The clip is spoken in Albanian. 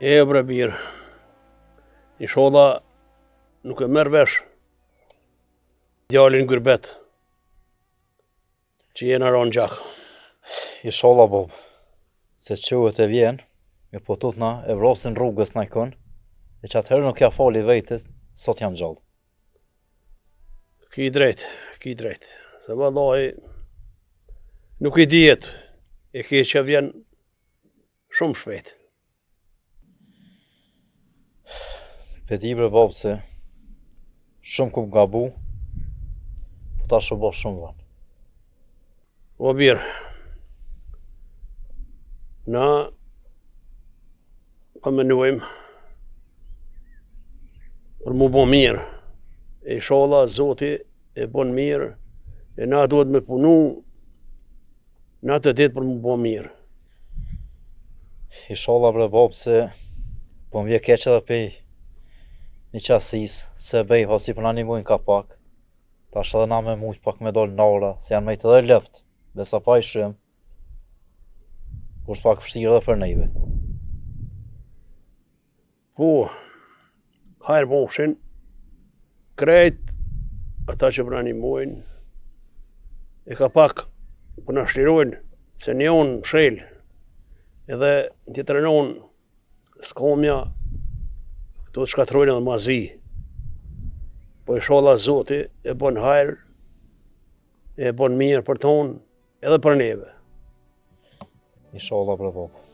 E bre bir, isholla nuk e merr vesh djalli n'gurbet, që jena ra n'gjak. Isholla babë, se çohet e vjen, e po tutna e vrasin rrugës najkon, e që atëherë nuk ja fali vetes, sot jam gjallë. Ki drejt, ki drejt. Se vallahi, nuk i dihet, e keqja vjen shumë shpejt. Pe di bre babë se shumë kum gabu, po tash u bo shumë vonë. O bir, na po menojmë për mu bo mirë, e isholla Zoti e bon mirë, e na duhet me punu natë e ditë për mu bo mirë. Isholla bre babë se po më vje keq edhe pej një qasis, se bej hasi po na nimojnë ka pak. Tash edhe na me mujt pak me dal n'ara, se janë mejt edhe lëpt, besa pa i shumë. Është pak vështirë edhe për neve. Po, hajr bofshin, krejt ata që po na nimojnë, e ka pak po na shlirojnë, se një onë mshel, edhe në tjetrën onë skomja, këto të shkatrojnë edhe ma zi. Po isholla Zoti e bon hajr, e bon mirë për tonë, edhe për neve. Isholla bre babë.